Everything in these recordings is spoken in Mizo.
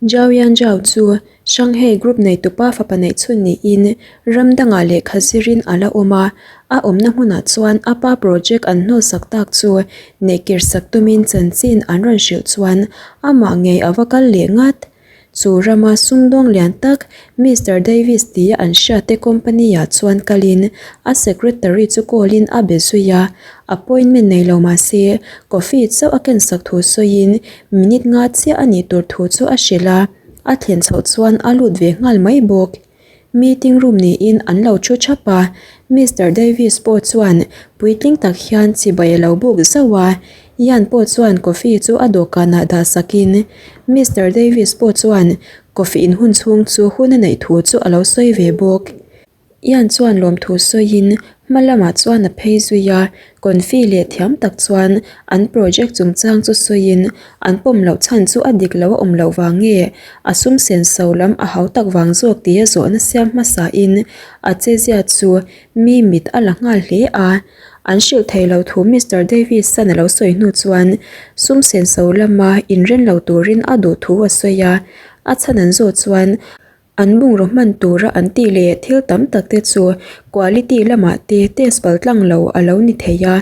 Zhao Yanzhao chu Shanghai Group neitupa fapa neihchhun niin ram dangah lehkha zirin a la awm a, a awmna hmunah chuan a pa project an hnawlsak tak chu neihkir sak tumin chanchin an rawn hrilh chuan amah ngei a va kal leh ngat. Chu rama sumdawng lian tak Mister Davis tia an hriatte company-ah chuan kalin a secretary chu call-in a be zui a, appointment nei lo mah se coffee chauh a kensak thu sawiin minute nga chiah a nih tur thu chu a hrilh a, a thlen chhoh chuan a lut ve nghal mai bawk. Meeting room niin an lo thu thap a, Mister Davis pawh chuan puitling tak hian chibai a lo buk zauh a, Ian pawh chuan coffee chu a dawhkanah dah sakin Mister Davis pawh chuan coffee in hun chhung chu hun a neih thu chu a lo sawi ve bawk. Ian chuan lawmthu sawiin hma lamah chuan a phei zui a, confi leh thiam tak chuan an project chungchang chu sawiin an pawm loh chhan chu a dik lo a awm loh vang nge a sum sen so lam a hau tak vang zawk tia zawhna siam hmasa in a chezia chu mi mit a la nghal hle a. An hrilh thei lo thu Mister Davis-a'n a lo sawi hnu chuan sum sen so lama inren lo turin a duh thu a sawi a, a chhan an zawh chuan An bungraw hman tura an tih leh thil tam tak te chu quality lamah te test pal tlang lo a lo ni thei a,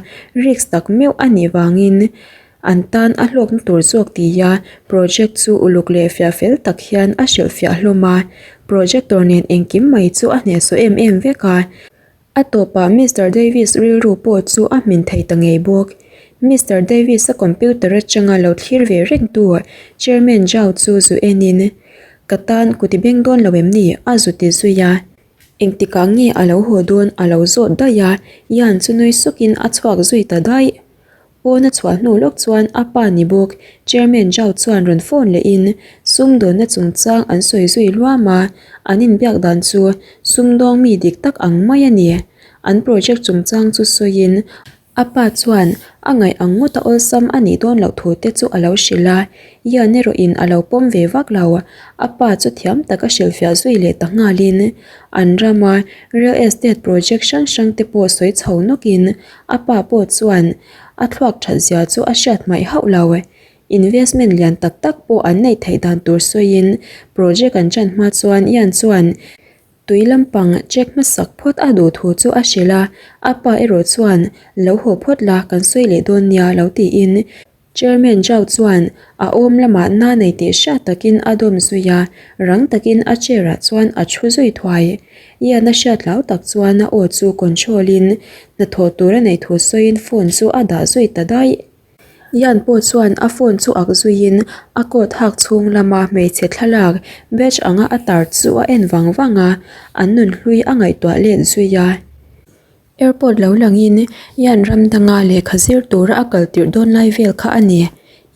risk tak meuh a nih vangin an tan a hlawkna tur zawk tia project chu uluk leh fiah fel tak hian a hrilhfiah hlawm a, projector nen engkim mai chu a hnehsawh em em vek a. A tawpah Mister Davis rilru pawh chu a hmin thei ta ngei bawk. Mister Davis-a computer atanga lo thlir ve rengtu Chairman Zhao chu zu enin, Ka tan kut i beng dawn lo em ni? a zu ti zui a. Engtikah nge a lo haw dawn a lo zawt daih a, Yan chu nui sukin a chhuak zui ta daih. Pawn a chhuah hnu lawk chuan a pa ni bawk Chairman Zhao chuan rawn phone lehin sumdawnna chungchang an sawi zui luam a, an inbiak dan chu sumdawng mi dik tak ang mai a ni. An project chungchang chu sawiin a pa chuan a ngaih ang ngawt a awlsam a nih dawn loh thu te chu a lo hrilh a, Yan erawhin a lo pawm ve vak lo. A pa chu thiam tak a hrilhfiah zui leh ta nghalin an rama real estate project hrang hrang te pawh sawi chho nawkin A pa pawh chuan a thluak that zia chu a hriat hmaih hauh lo. Investment lian tak tak pawh an neih theih dan tur sawiin project an ṭan hma chuan Ian chuan tui lampang check hmasak phawt a duh thu chu a hrilh a, a pa erawh chuan lo haw phawt la kan sawi leh dawn nia lo tiin Chairman Zhao chuan a awm lamah na nei tih hriat takin a dawm zui a, rang takin a chair ah chuan a thu zui thuai. Ian a hriat hlau tak chuan a aw chu control in hnathawh tur a neih thu sawiin phone chu a dah zui ta daih. Ian pawh chuan a phone chu ak zuiin a coat hak chhung lama hmeichhe thlalak batch anga a tar chu a en vang vang a, an nunhlui a ngaihtuah let zui a. Airport lo langin Yan ram danga lehkha zir tura a kal tirh dawn lai vel kha a ni.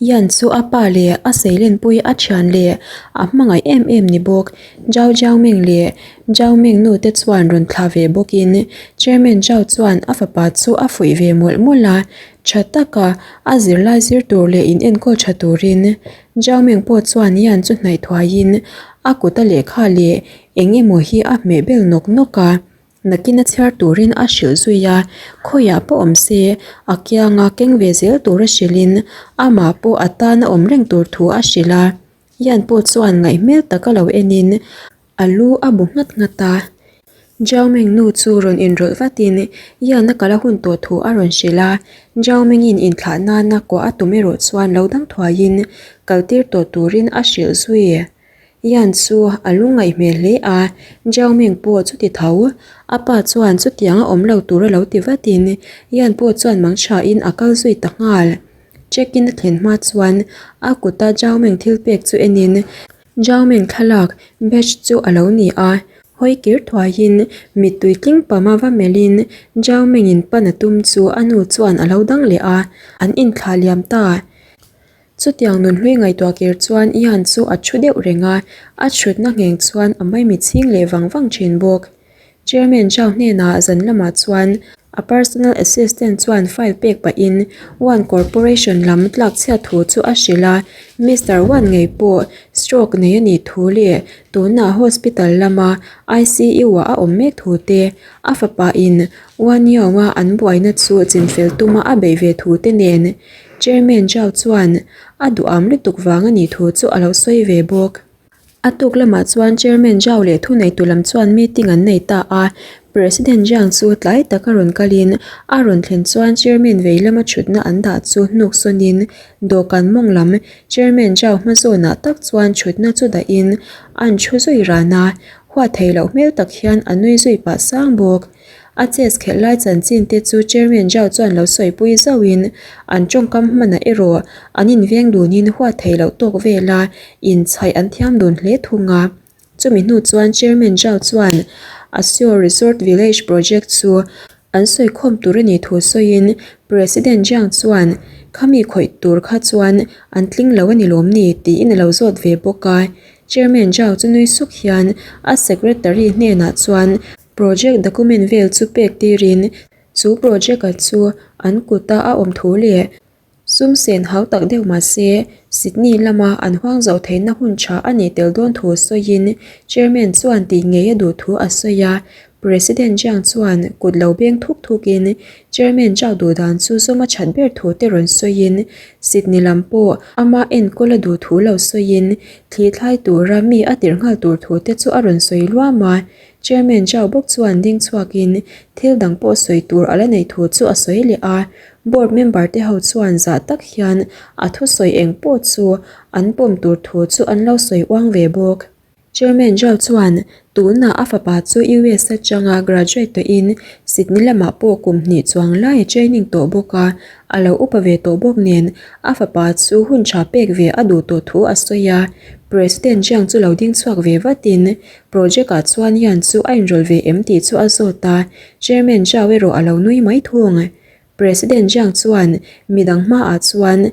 Yan chu a pa leh a seilenpui a thian leh a hmangaih em em ni bawk. Zhao Jiaoming leh Zhao Ming nu te chuan rawn thlah ve bawkin Chairman Zhao chuan a fapa chu a fuih ve mawlh mawlh a, tha taka a zirlai zir tur leh in enkawl tha turin Zhao Ming pawh chuan Yan chu hnaih thuaiin a kut a lehkha leh eng emaw hi a hmeh bel nawk nawk a. Nakin a chhiar turin a hrilh zui a, khawiah pawh awm se a kianga keng ve zel tura hrilhin amah pawh a tan a awm reng tur thu a hrilh a. Ian pawh chuan ngaihmel taka lo enin a lu a bu nghat nghat a. Zhaoming nu chu rawn inrawlh vatin Ian a kal a hun tawh thu a rawn hrilh a. Zhaomingin inthlah nana kuah a tum erawh chuan lo dang thuaiin kaltir tawh turin a hrilh zui. Ian chu a lungngaih hmel hle a, Zhao Ming pawh chuti tho. A pa chuan chutiang a awm lo tur a lo ti vatin Ian pawh chuan mangthain a kal zui ta nghal. Check-in a thlen hma chuan a kuta Zhao Ming thil pek chu enin Zhao Ming thlalak batch chu a lo ni a, hawi kir thuaiin mittui tling pama va melhin Zhao Ming-in pan a tum chu a nu chuan a lo dang leh a, an inthlah liam ta. Chutiang nunhlui ngaihtuah kir chuan Ian chu a thu deuh reng a, a thutna ngheng chuan a maimi chhing leh vang vang thin bawk. Chairman Zhao hnenah zan lamah chuan a personal assistant chuan file pek pahin One Corporation lam tlak chhiat thu chu a hrilh a, Mister One ngei pawh stroke nei a nih thu leh tunah hospital lama ICU ah a awm mek thu te, a fapa in One Yao-a an buaina chu chinfel tuma a beih ve thu te nen Chairman Zhao chuan a duham lutuk vang a nih thu chu a lo sawi ve bawk. A tuk lamah chuan Chairman Zhao leh thuneitu lam chuan meeting an nei ta a. President Jiang chu tlai taka rawn kalin a rawn thlen chuan Chairman vei lama thutna an dah chu hnuk sawnin dawhkan mawng lam Chairman Zhao hma zawnah tak chuan thutna chu dahin an thu zui ran a, huat theih loh hmel tak hian a nui zui pah sang bawk. A chess khelh lai chanchin te chu Chairman Zhao chuan lo sawipui zauhin an tawngkam hmanah erawh an inveng dunin huat theih loh tawk vela inchhaih an thiam dun hle thung a. Chumi hnu chuan Chairman Zhao chuan Asio Resort Village Project chu an sawikhawm tur a nih thu sawiin President Jiang chuan khami khawih tur kha chuan an tling lo a ni lawm ni tiin a lo zawt ve bawk a. Chairman Zhao chu nui suk hian a Secretary hnenah chuan Project document vel chu pek tirin chu project-a chu an kuta a awm thu leh Sum sen hau tak deuh mah se, Sydney lama an huang zoh theihna hun tha a nih tel dawn thu sawiin Chairman chuan tih ngei a duh thu a sawi a. President Jiang chuan kut lo beng thuk thukin Chairman chau duh dan chu zawm a that ber thu te rawn sawiin Sydney lam pawh ama enkawl a duh thu lo sawiin thli thlai tura mi a tirh nghal tur thu te chu a rawn sawi luam a. Chairman Zhao bawk chuan ding chhuakin thil dang pawh sawi tur a la neih thu chu a sawi leh a, board member te ho chuan zah tak hian a thusawi eng pawh chu an pawm tur thu chu an lo sawi uang ve bawk. Chairman Zhao chuan tunah a fapa chu US atanga graduate tawhin Sydney lamah pawh kum hnih chuang lai a training tawh bawk a, a lo upa ve tawh bawk nen a fapa chu hun tha pek ve a duh tawh thu a sawi a, President Jiang chu lo ding chhuak ve vatin Project ah chuan Yan chu a inrawlh ve em tih chu a zawt a, Chairman Zhao erawh a lo nui mai thung. President Jiang chuan midang hmaah chuan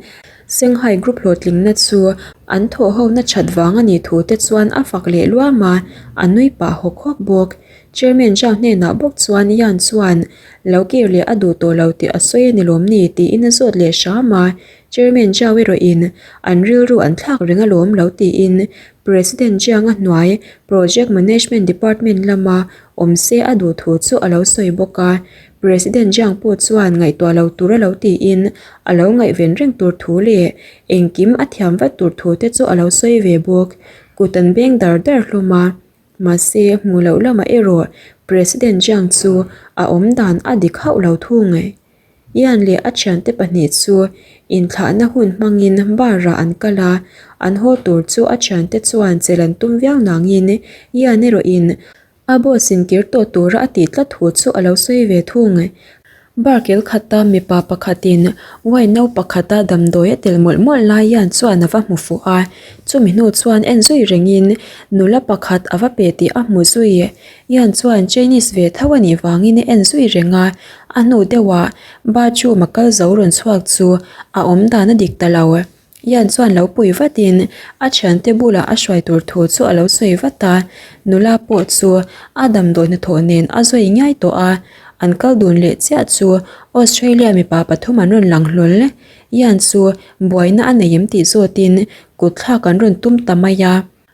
Shanghai Group hlawhtlingna chu an thawh hona that vang a nih thu te chuan a fak leh luam a, a nui pah hawk hawk bawk. Chairman Zhao hnenah bawk chuan Yan chuan lo kir leh a duh tawh lo tih a sawi a ni lawm ni tiin a zawt leh hram a, Chairman Zhao erawhin an rilru an thlak reng alawm lo tiin President Jiang a hnuai Project Management Department lama awm se a duh thu chu a lo sawi bawk a. President Jiang pawh chuan ngaihtuah lo tur a lo tiin a lo ngaihven reng tur thu leh engkim a thiam vat tur thu te chu a lo sawi ve bawk. Kut an beng dar dar hlawm a. Mahse, hmuh loh lamah erawh President Jiang chu a awm dan a dik hauh lo thung. Ian leh a thiante pahnih chu inthlahna hun hmangin bar-ah an kal a, an haw tur chu a thiante chuan chelh an tum viau nangin Ian erawhin a boss in kir tawh tura a tih tlat thu chu a lo sawi ve thung. Bar kel khata mipa pakhatin wine no pakhata damdawi a tel mawlh mawlh lai Ian chuan a va hmu fuh a, chumi hnu chuan en zui rengin nula pakhat a va pe tih a hmu zui. Ian chuan Chinese ve tho a nih vangin a en zui reng a, a hnu deuhah bathroom a kal zo rawn chhuak chu a awm dan a dik ta lo. Ian chuan lo pui vatin a thiante bulah a hruai tur thu chu a lo sawi vat a, nula pawh chu a damdawi hnathawh nen a zawi ngiai tawh a, an kal dun leh chiah chu Australia mipa pathum an rawn lang hlawl. Ian chu buaina a nei em tih zawtin kutthlak an rawn tum ta mai a.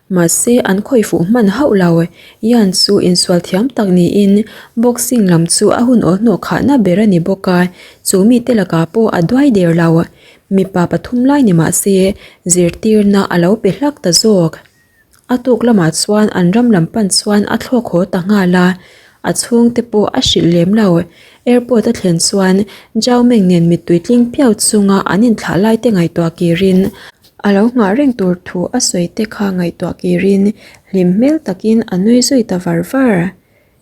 Mahse, an khawih fuh hman hauh lo. Yan chu insual thiam tak niin boxing lam chu a hun awl hnawh khahna ber a ni bawk a, chu mite lakah pawh a duai der lo. Mipa pathum lai ni mah se, zirtirna a lo pe hlak ta zawk. A tuk lamah chuan an ram lam pan chuan a thlawk haw ta nghal a, a chhungte pawh a hrilh lem lo. Airport a thlen chuan Zhao Meng nen mittui tling piau chunga an inthlah laite ngaihtuah kirin A lo nghah reng tur thu a sawi te kha ngaihtuah kirin hlim hmel takin a nui zui ta var var.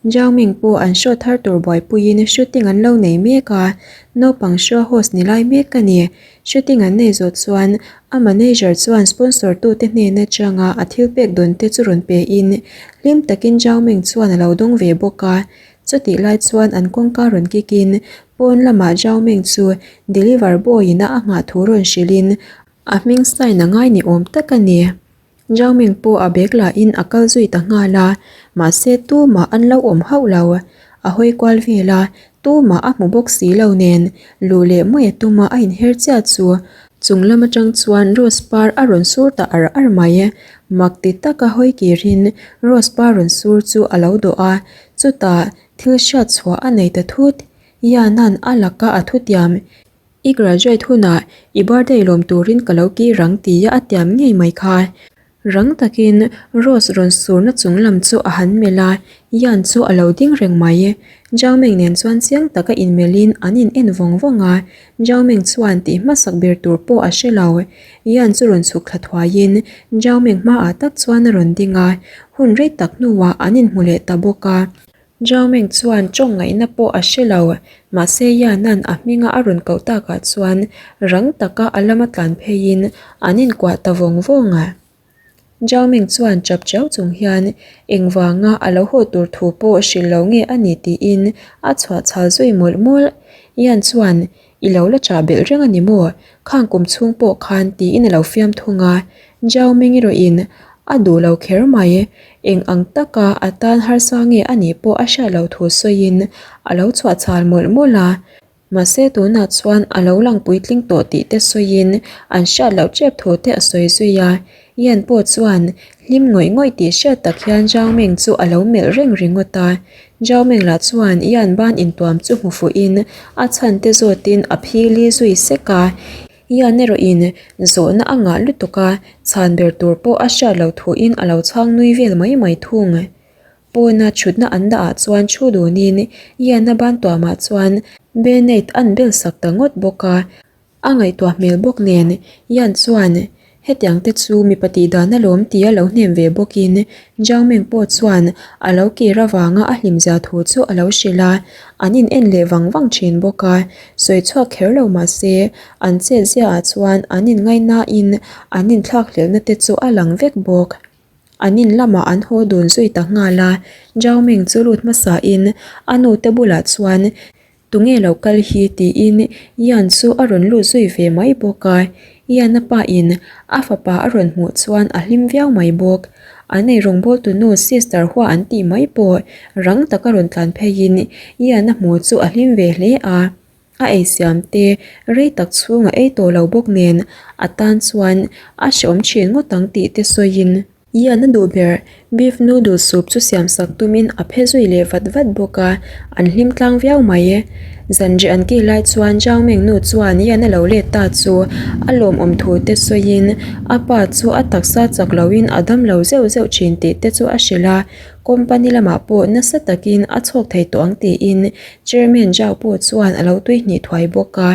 Zhao Ming pawh an show thar tur buaipuiin shooting an lo nei mek a, naupang show host ni lai mek a ni. Shooting an nei zawh chuan a manager chuan sponsor tute hnen atanga a thil pek dawn te chu rawn pe in hlim takin Zhao Ming chuan a lo dawng ve bawk a. Chutih lai chuan an kawngka rawn kik in pawn lamah Zhao Ming chu deliver boy in a a nghah thu rawn hrilh in A hming sign a ngai ni awm tak a ni. Zhao Ming pawh a bag lah in a kal zui ta nghal a, mahse tumah an lo awm hauh lo. A hawi kual vel a, tumah a hmu bawk si lo nen luh leh mai a tum a a inher chiah chu. Chung lam atang chuan rose par a rawn sur ta ar ar mai. Mak ti taka hawi kirin rose par rawn sur chu a lo dawh a, chutah thil hriat chhuah a nei ta thut. Iana'n a laka a thutiam I graduate hunah i birthday lawm turin ka lo kir ang tia a tiam ngei mai kha. Rang takin Rose rawn surna chung lam chu a han melh a, Yan chu a lo ding reng mai. Zhao Meng nen chuan chiang taka inmelhin an in en vawng vawng a, Zhao Meng chuan tih hmasak ber tur pawh a hre lo. Yan chu rawn chhuk thla thuaiin Zhao Meng hmaah tak chuan a rawn ding a, hun rei tak hnuah an inhmu leh ta bawk a. Zhao Meng chuan tawng ngaihna pawh a hre lo, mahse Yan-a'n a hminga a rawn koh takah chuan rang taka a lama tlan pheiin an inkuah ta vawng vawng a. Zhao Meng chuan chap chiau chung hian engvanga a lo haw tur thu pawh hrilh lo nge a ni tiin a chhuah chhal zui mawlh mawlh. Yan chuan I lo la chah belh reng a ni maw? Khang kum chhung pawh khan tiin a lo fiam thung a. Zhao Meng erawhin a duh lo kher mai. Eng ang taka a tan harsa nge a nih pawh a hriat loh thu sawiin a lo chhuah chhal mawlh mawlh a. Mahse tunah chuan a lo lang puitling tawh tih te sawiin an hriat loh tep thu te a sawi zui a. Yan pawh chuan hlim ngawih ngawih tih hriat tak hian Zhao Meng chu a lo melh reng ringawt a. Zhao Meng lah chuan Yan ban intuam chu hmu fuhin a chhan te zawtin a phili zui sek a. Yan erawhin zawhna a ngah lutuk a, chhan ber tur pawh a hriat loh thuin a lo chhang nui vel mai mai thung. Pawna thutna an dah ah chuan thu dunin Yan-a ban tuamah chuan Band-aid an bel sak ta ngawt bawk a. A ngaihtuah hmel bawk nen Yan chuan hetiang te chu mipa tih dan alawm tia lo hnem ve bawkin Zhao Meng pawh chuan a lo kir avanga a hlimzia thu chu a lo hrilh a, an in en leh vang vang thin bawk a, sawi chhuak kher lo mah se an chet ziaah chuan an in ngaihnain an inthlak hlelhna te chu a lang vek bawk. An in lamah an haw dun zui ta nghal a, Zhao Meng chu lut hmasain a nu te bulah chuan Tunge lo kal hi tiin Ian chu a rawn lut zui ve mai bawk a, Ian-a pa in a fapa a rawn hmuh chuan a hlim viau mai bawk. An ei rawngbawltu nu Sister Hua an tih mai pawh rang taka rawn tlan pheiin Ian-a hmuh chu a hlim ve hle a, a ei siam te rei tak chhung a ei tawh lo bawk nen a tan chuan a hreawm thin ngawt ang tih te sawiin. Ian a duh ber, beef noodle soup chu siam sak tumin a phe zui leh vat vat bawk a, an hlim tlang viau mai. Zanriah an kih lai chuan Zhao Meng nu chuan Ian a lo let ta chu a lawmawm thu te sawiin a pa chu a taksa chak loin a dam lo zeuh zeuh thin tih te chu a hrilh a, company lamah pawh nasa takin a chhawk thei tawh ang tiin Chairman Zhao pawh chuan a lo tuihnih thuai bawk a,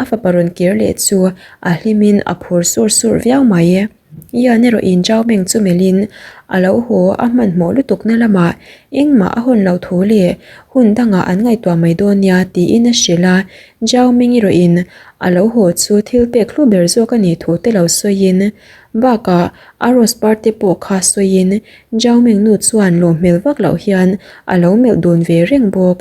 a fapa rawn kir leh chu a hlimin a phur sur sur viau mai. Ian erawhin Zhao Meng chu melhin a lo haw a hmanhmawh lutukna lamah engmah a hawn loh thu leh hun dangah an ngaihtuah mai dawn nia tiin a hrilh a, Zhao Meng erawhin a lo haw chu thil pek hlu ber zawk a nih thu te lo sawiin bakah a rose party pawh kha sawiin Zhao Meng nu chuan lawm hmel vak loh hian a lo melh dun ve reng bawk.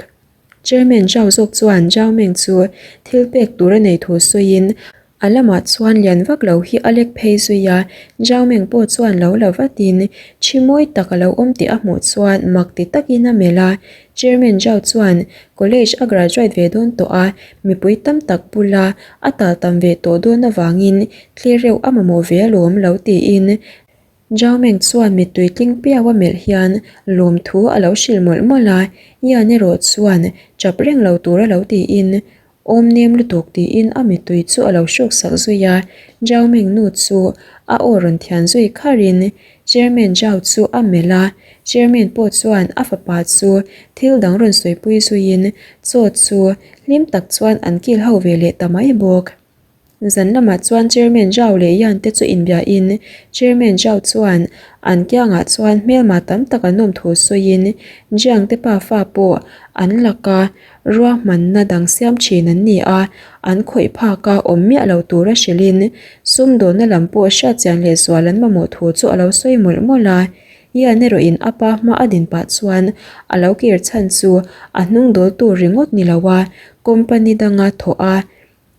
Chairman Zhao zawk chuan Zhao Meng chu thil pek tur a nei thu sawiin A lamah chuan lian vak lo hi a lek phei zui a, Zhao Meng pawh chuan lo la vatin thi mawi tak a lo awm tih a hmuh chuan mak ti takin a melh a. Chairman Zhao chuan college a graduate ve dawn tawh a, mipui tam tak bula a tal tam ve tawh dawn avangin thlir reuh a mamawh ve alawm lo tiin Zhao Meng chuan mittui tling piau a melh hian lawmthu a lo hrilh mawlh mawlh a, Yan erawh chuan chap reng lo tur a lo tiin Awm nem lutuk tiin a mittui chu a lo hruk sak zui a, Zhao Meng nu chu a aw rawn thian zui kharin Chairman Zhao chu a melh a, Chairman pawh chuan a fapa chu thil dang rawn sawipui zuiin chaw chu hlim tak chuan an kil ho ve leh ta mai bawk. Zan lamah chuan Chairman Zhao leh Yan te chu inbiahin Chairman Zhao chuan an kiangah chuan hmelma tam tak an awm thu sawiin Jiang te pafa pawh an laka Ruahmanna dang siam thin an ni a, an khawih phak a awm miah lo tura hrilhin sumdawnna lam pawh hriatchian leh zual an mamawh thu chu a lo sawi mawlh mawlh a. Ian erawhin a pa hma a din pah chuan a lo kir chhan chu a hnung dawl tur ringawt ni lo a, company danga thawh a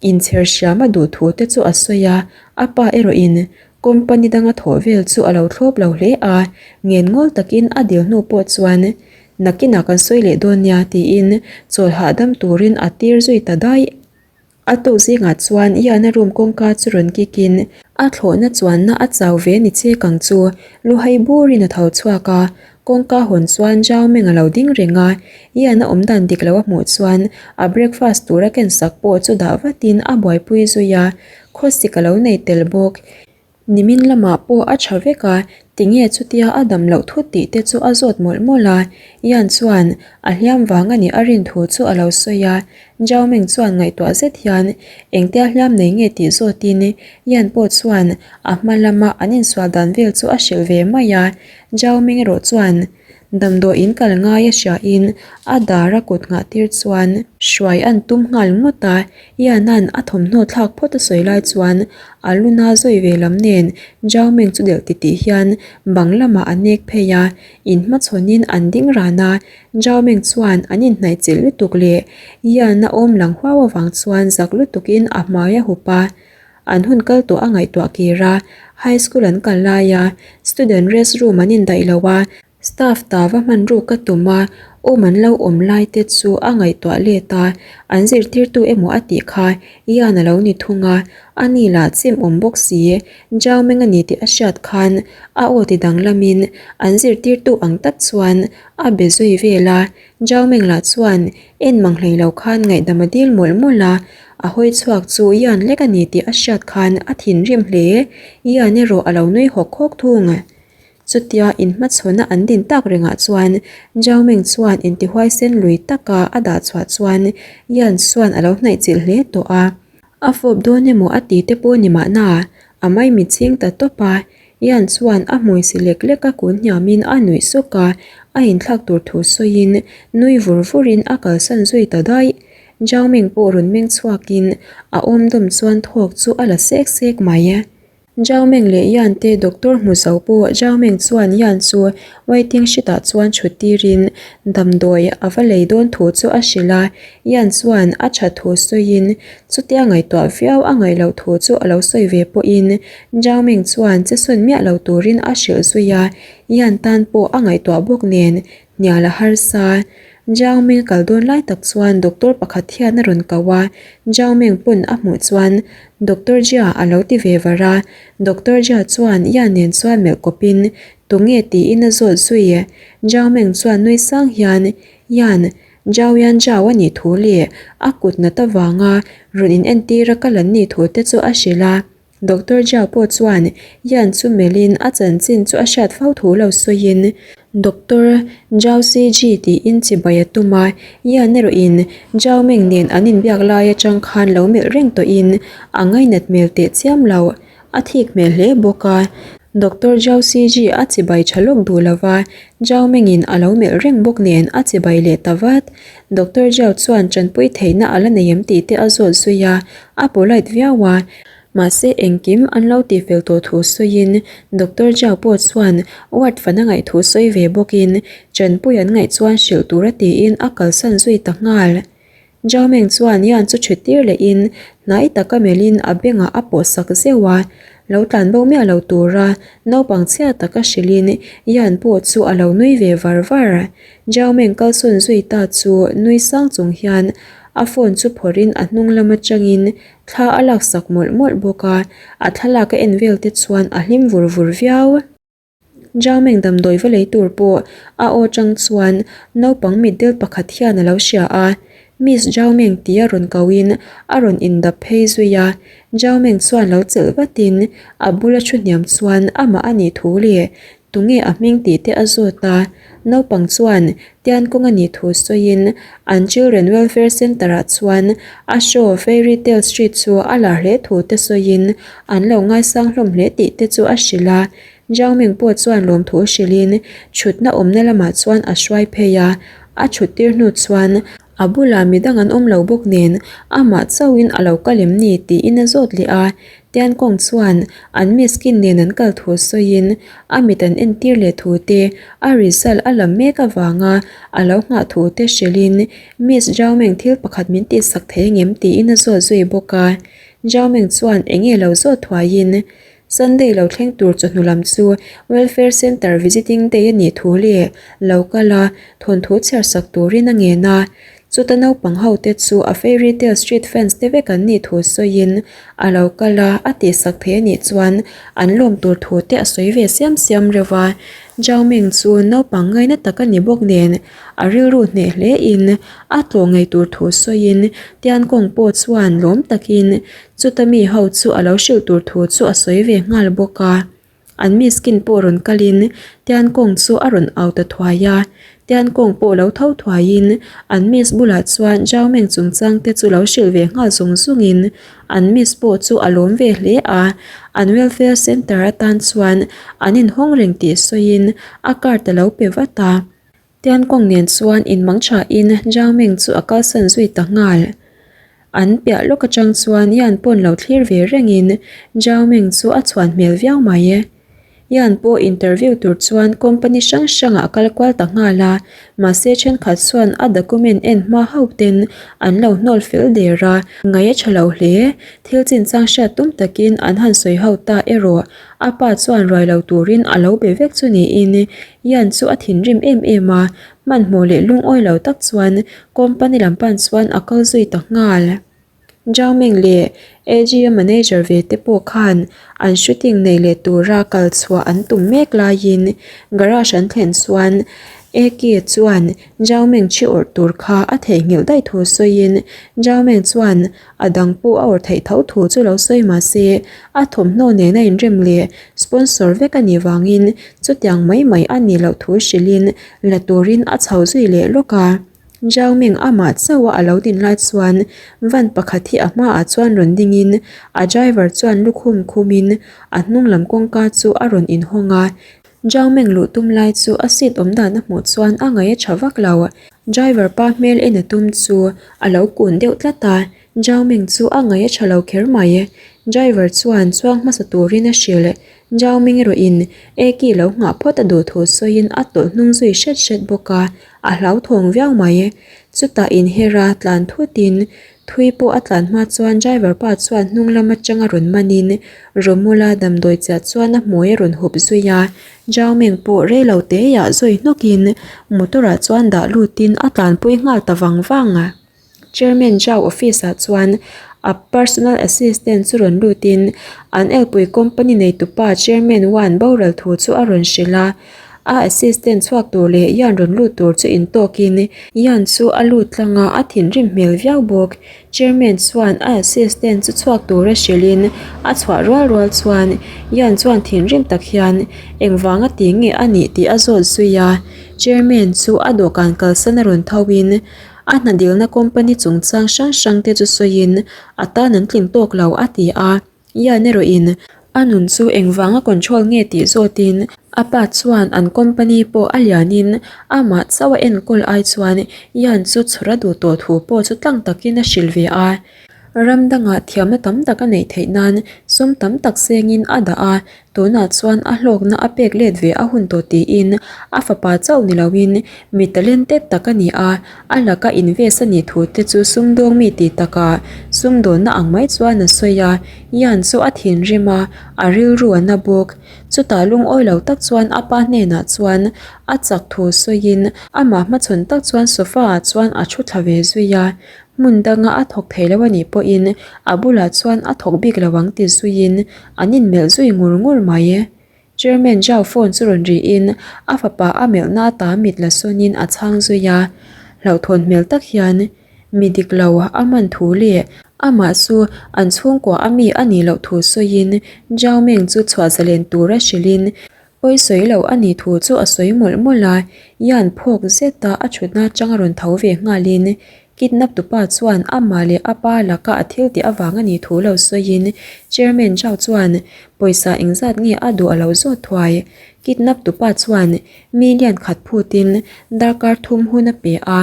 Inchher hriam a duh thu te chu a sawi a, a pa erawhin company danga thawh vel chu a lo thlawp lo hle a, ngenngol takin a dil hnu pawh chuan nakinah kan sawi leh dawn nia tiin chawl hahdam turin a tir zui ta daih. A tuk zingah chuan Ian-a room kawngka chu rawn kikin a thlawhna chuanna a chau ve ni chek ang chu luhai burin a tho chhuak a, Kawngka hawn chuan Zhao Meng a lo ding reng a, Ian a awm dan dik lo a hmuh chuan a breakfast tur a ken sak pawh chu dah vatin a buaipui zui a, khawsik a lo nei tel bawk. Nimin lamah pawh a tha vek a, tinge chutia a dam loh thut tih te chu a zawt mawlh mawlh a. Yan chuan a hliam vang a nih a rin thu chu a lo sawi a. Zhao Ming chuan ngaihtuah zet hian engtia hliam nei nge tih zawtin Yan pawh chuan a hma lama an insual dan vel chu a hrilh ve mai a. Zhao Ming erawh chuan Damdawi in kal ngai a hriain a dar a kut nghah tir chuan hruai an tum nghal ngawt a, Iana'n a thawmhnaw thlak phawt a sawi lai chuan a luna zawi ve lam nen Zhao Meng chu delh titih hian bang lamah a nek phei a, inhmachhawnin an ding ran a, Zhao Meng chuan an inhnaih chilh lutuk leh Iana awm lang huau avang chuan zak lutukin a hmai a hup a. An hun kal tawh a ngaihtuah kir a, high school an kal lai a, student rest room an indaih lo a, staff ta va hman ruk ka tum a, awm an lo awm lai te chu a ngaihtuah let a, an zirtirtu emaw a tih kha Ian a lo ni thung a, a ni lah chim awm bawk si, Zhao Meng a ni tih a hriat khan a aw ti danglamin an zirtirtu ang tak chuan a be zui vel a, Zhao Meng lah chuan en mang hlei lo khan ngaihdam a dil mawlh mawlh a, A hawi chhuak chu Ian lek a ni tih a hriat khan a thinrim hle. Ian erawh a lo nui hawk hawk thung. Chutia inhmachhawna an din tak rengah chuan Zhao Meng chuan intihuaisen lui taka a dah chhuah chuan Ian chuan a lo hnaih chilh hle tawh a. A fawp dawn emaw a ti te pawh ni mahna, a maimichhing ta tawp a. Ian chuan a hmui si lek lek a kun hniamin a nuih suk a, a inthlak tur thu sawiin nui vur vurin a kalsan zui ta daih. Zhao Ming pawh rawn meng chhuakin a awm dawm chuan thawk chu a la sek sek mai. Zhao Ming leh Yan te doctor hmu zo pawh Zhao Ming chuan Yan chu waiting sheet ah chuan thut tirin damdawi a va lei dawn thu chu a hrilh a, Yan chuan a tha thu sawiin chutia ngaihtuah viau a ngaih loh thu chu a lo sawi ve pawhin Zhao Ming chuan che sawn miah lo turin a hrilh zui a, Yan tan pawh a ngaihtuah bawk nen hnial a harsa. Zhao Ming kal dawn lai tak chuan doctor pakhat hian a rawn ko a, Zhao Ming pawn a hmuh chuan Doctor Jia a lo ti ve var a, Doctor Jia chuan Yan nen chuan melh kawpin tunge tiin a zawt zui. Zhao Ming chuan nui sang hian Yan, Zhao Yan Zhao a nih thu leh a kut nat avanga rawn inentir a kal an nih thu te chu a hrilh a. Doctor Jia pawh chuan Yan chu melhin a chanchin chu a hriat fo thu lo sawiin Doctor Zhao Siji tiin chibai a tum a, Yan erawhin Zhao Meng nen an inbiak lai atang khan lo melh reng tawhin a ngainat hmel teh chiam lo, a thik hmel hle bawk a. Doctor Zhao Siji a chibai tha lawk duh lova, Zhao Mengin a lo melh reng bawk nen a chibai leh ta vat. Doctor Zhao chuan tanpui theihna a la nei em tih te a zawt zui a, a polite viau a, mahse engkim an lo tihfel tawh thu sawiin Doctor Zhao pawh chuan ward fan a ngaih thu sawi ve bawkin tanpui an ngaih chuan hrilh tura tiin a kalsan zui ta nghal. Zhao Meng chuan Yan chu ṭhit tir lehin hnai taka melhin a bengah a pawh sak zeuh a, lo tlan bo miah lo tura naupang chhia taka hrilhin Yan pawh chu a lo nui ve var var. Zhao Meng kalsawn zui ta chu nui sang chung hian A phone chu phawrhin a hnung lam atangin thla a laksak mawlh mawlh bawk a, a thlalak a en vel te chuan a hlim vur vur viau. Zhameng damdawi va lei tur pawh a aw atang chuan naupang mitdel pakhat hian a lo hria a, Miss Zhaomeng tia rawn kohin a rawn indap phei zui a, Zhaomeng chuan lo chelh vatin a bula thu hniam chuan amah a nih thu leh Tunge a hming tih te a zawt a, naupang chuan tian kawng a nih thu sawiin an Children Welfare Centre ah chuan a show Fairy Tale Street chu a lar hle thu te sawiin an lo ngaisang hlawm hle tih te chu a hrilh a. Zhao Ming pawh chuan lawmthu hrilhin thutna awmna lamah chuan a hruai phei a, a thut tir hnu chuan a bulah midang an awm lo bawk nen amah chauhin a lo kal em ni tiin a zawt leh a. Tiankawng chuan an miskin nen an kal thu sawiin a mit an entir leh thu te, a result a lam mek avanga a lo nghah thu te hrilhin Miss Zhao Meng thil pakhat min tihsak thei angem tiin a zawt zui bawk a. Zhao Meng chuan enge lo zawt thuaiin Sunday lo thleng tur chawhnu lam chu Welfare Centre visiting day a nih thu leh lo kal a thawnthu chhiarsak turin a ngen a. Chuta naupang ho te chu a Fairy Tale Street fans te vek an nih thu sawiin a lo kal a, a tihsak thei a nih chuan an lawm tur thu te a sawi ve siam siam reuh a. Zhao Ming chu naupang ngaina tak a ni bawk nen a rilru hneh hle in a tlawh ngei tur thu sawiin Tiankawng pawh chuan lawm takin chuta mi ho chu a lo hrilh tur thu chu a sawi ve nghal bawk a. An miskin pawh rawn kalin Tiankawng chu a rawn au ta thuai a, Tiankawng pawh lo tho thuaiin an miss bulah chuan Zhao Meng chungchang te chu lo hrilh ve nghal zung zungin an miss pawh chu a lawm ve hle a, an welfare centre atan chuan an inhawng reng tih sawiin a card a lo pe vat a. Tiankawng nen chuan inmang thain Zhao Meng chu a kalsan zui ta nghal. An piah lawk atang chuan Yan pawn lo thlir ve rengin Zhao Meng chu a chhuan hmel viau mai. Yan pawh interview tur chuan company hrang hrangah a kal kual ta nghal a, mahse thenkhat chuan a document en hma hauh ten an lo hnawl fel der a, ngaih a tha lo hle. Thil chinchang hriat tum takin an han sawi ho ta erawh a pa chuan ruai lo turin a lo be vek chu niin Yan chu a thinrim em em a, hmanhmawh leh lungawi lo tak chuan company lam pan chuan a kal zui ta nghal. Zhao Ming leh AGM manager ve te pawh khan an shooting nei leh tura kal chhuah an tum mek laiin garage an thlen chuan Eki chuan Zhao Ming thi awrh tur kha a theihnghilh daih thu sawiin Zhao Ming chuan A dang pawh a awrh theih tho thu chu lo sawi mah se, a thawmhnaw nena inrem leh sponsor vek a nih vangin chutiang mai mai a nih loh thu hrilhin la turin a chho zui leh lawk a. Zhao Ming amah chauha a lo din lai chuan van pakhat hi a hmaah chuan rawn dingin a driver chuan lukhum khumin a hnung lam kawngka chu a rawn inhawng a. Zhao Ming luh tum lai chu a seat awm dan a hmuh chuan a ngaih a tha vak lo. Driver pa hmel en a tum chu a lo kun deuh tlat a, Zhao Ming chu a ngaih a tha lo kher mai. Driver chuan chuang hmasa turin a hrilh. Zhao Ming erawhin Eki lo nghah phawt a duh thu sawiin a tawlh hnung zui hret hret bawk a, a hlauthawng viau mai. Chutah inher a tlan thutin Thui pawh a tlan hma chuan driver pa chuan hnung lam atanga rawn manin Romula damdawi chiah chuan a hmui a rawn hup zui a, Zhao Meng pawh rei lo teiah zawi hnawkin motor ah chuan dah lutin a tlanpui nghal ta vang vang a. Chairman Zhao office ah chuan a personal assistant chu rawn lutin an elpui company neitupa Chairman Wan boral thu chu a rawn hrilh a. A assistant chhuak tur leh Yan rawn lut tur chu intawkin Yan chu a lut tlang a, a thinrim hmel viau bawk. Chairman chuan a assistant chu chhuak tura hrilhin a chhuah rual rual chuan Yan chuan thinrim tak hian engvanga ti nge a nih tih a zawt zui a. Chairman chu a dawhkan kalsan a rawn tho in a hna dilna company chungchang hrang hrang te chu sawiin a tan an tling tawk lo a ti a. Ian erawhin a nun chu engvanga control nge tih zawtin a pa chuan an company pawh a lianin amah chauh a enkawl ai chuan Ian chu chhawr a duh tawh thu pawh chu tlang takin a hrilh ve a. Ram dangah thiamna tam tak a neih theih nan sum tam tak sengin a dah a, Tunah chuan a hlawkna a pek let ve a hun tawh tiin a fapa chauh ni loin mi talented tak a ni a, a laka invest a nih thu te chu sumdawng mi tih takah sumdawnna ang mai chuan a sawi a, Ian chu a thinrim a, a rilru a na bawk. Chutah lungawi lo tak chuan a pa hnenah chuan a chak thu sawiin amah hmachhawn tak chuan sofa ah chuan a thu thla ve zui a, Hmun danga a thawk thei lo a nih pawhin a bulah chuan a thawk bik lo ang ti zuiin an inmelh zui ngur ngur mai. Chairman Zhao phone chu rawn rihin a fapa a melhna ata mit la sawnin a chhang zui a. Hlauhthawn hmel tak hian mi dik lo a man thu leh amah chu an chhungkua a mi a nih loh thu sawiin Zhao Meng chu chhuah zalen tura hrilhin Pawi sawi lo a nih thu chu a sawi mawlh mawlh a, Ian phawk zeta a thutna atanga rawn tho ve nghalin kidnap tupa chuan amah leh a pa laka a thil tih avang a nih thu lo sawiin Chairman Zhao chuan pawisa engzat nge a duh a lo zawt thuai. Kidnap tupa chuan million khat phutin darkar thum hun a pe a.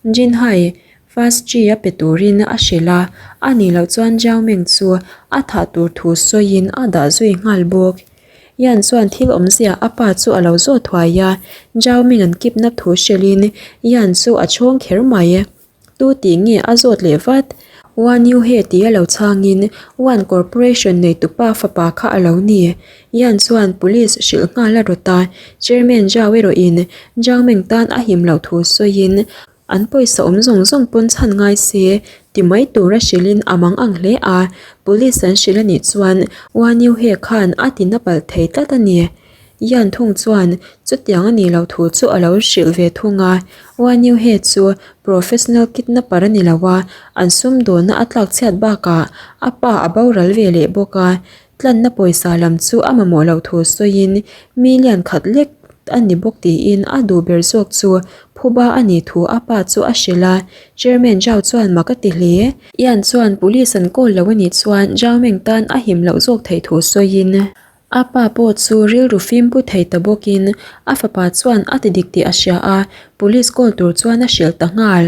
Jinhai, Fast Chi a pe turin a hrilh a, a nih loh chuan Jiao Meng chu a thah tur thu sawiin a dah zui nghal bawk. Yan chuan thil awmzia a pa chu a lo zawt thuai a, Jiao Meng an kipna thu hrilhin Yan chu a chhawng kher mai. Tu tih nge a zawt leh vat? Wan Yuhe tih a lo chhangin Wan Corporation neitupa fapa kha a lo ni. Yan chuan police hrilh nghal a rawt a, Chairman Zhao erawhin Zhao Meng tan a him loh thu sawiin an pawisa awm zawng zawng pawn chhan ngai se ti mai tura hrilhin a mang ang hle a, police an hrilh a nih chuan Wan Yuhe khan a ti na palh thei tlat a ni. Yan thung chuan chutiang a nih loh thu chu a lo hrilh ve thung a. Wan Yu He chu professional kidnapper a ni lo a, an sumdawnna a tlak chhiat bakah a pa a boral ve leh bawk a. Tlanna pawisa lam chu a mamawh loh thu sawiin million khat lek a ni bawk tiin a duh ber zawk chu phuba a nih thu a pa chu a hrilh a. Chairman Zhao chuan mak a ti hle. Ian chuan police an call lo a nih chuan Zhao Meng tan a him loh zawk theih thu sawiin a pa pawh chu rilru fim pu thei ta bawkin a fapa chuan a ti dik tih a hria a, police call tur chuan a hrilh ta nghal.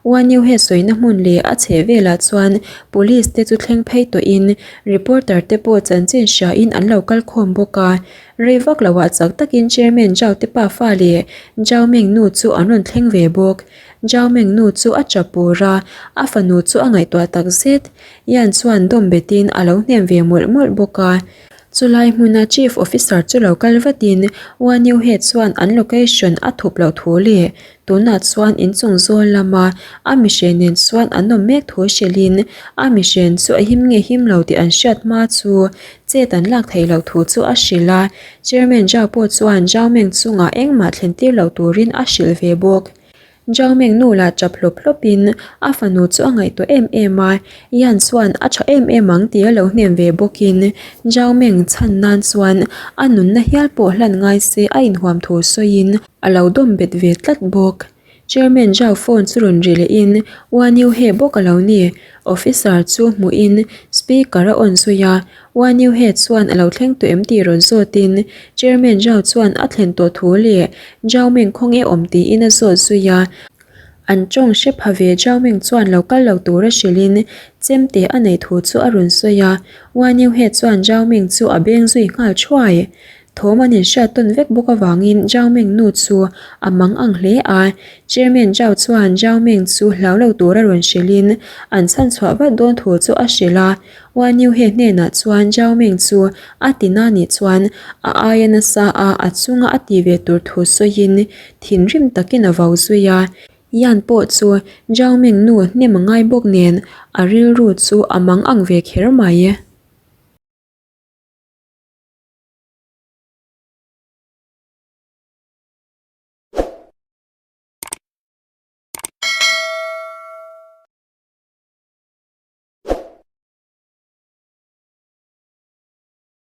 Uaniuhe sawina hmun leh a chheh velah chuan police te chu thleng phei tawhin reporter te pawh chanchin hriain an lo kal khawm bawk a. Rei vak loah chak takin Chairman Zhao te pafa leh Zhao Meng nu chu an rawn thleng ve bawk. Zhao Meng nu chu a tap pur a, a fanu chu a ngaihtuah tak zet. Yan chuan dawm betin a lo hnem ve mawlh mawlh bawk a. Chulai hmuna Chief Officer chu lo kal vatin Uaniuhe chuan an location a thup loh thu leh Tunah chuan inchung zawl lama a mihren nen chuan an awm mek thu hrilhin a mihren chu a him nge him lo tih an hriat hma chu chet an lak theih loh thu chu a hrilh a. Chairman Zhao pawh chuan Zhao Meng chungah engmah thlen tir loh turin a hrilh ve bawk. Zhao Meng nu lah tap hlawp hlawpin a fanu chu a ngaihtuah em em a, Yan chuan a tha em em ang tih a lo hnem ve bawkin Zhao Meng chhan nan chuan a nunna hial pawh hlan ngai se a inhuam thu sawiin A lo dawm bet ve tlat bawk. Chairman Zhao phone chu rawn ri lehin Wan Yu He bawk a lo ni. Officer chu hmuhin speaker a on zui a, Wan Yu He chuan a lo thleng tawh em tih rawn zawtin Chairman Zhao chuan a thlen tawh thu leh Zhao Meng khawnge awm tiin a zawt zui a. An tawng hre pha ve Zhao Meng chuan lo kal lo tura hrilhin chemte a neih thu chu a rawn sawi a, Wan Yu He chuan Zhao Meng chu a beng zui nghal thuai. Thawm an inhriat tawn vek bawk avangin Zhao Meng nu chu a mang ang hle a. Chairman Zhao chuan Zhao Meng chu hlau lo tura rawn hrilhin an chhan chhuah vat dawn thu chu a hrilh a. Wan Yuhe hnenah chuan Zhao Meng chu a ti na nih chuan a aia nasa a a chunga a ti ve tur thu sawiin thinrim takin a vau zui a. Yan pawh chu Zhao Meng nu hnem a ngai bawk nen a rilru chu a mang ang ve kher mai.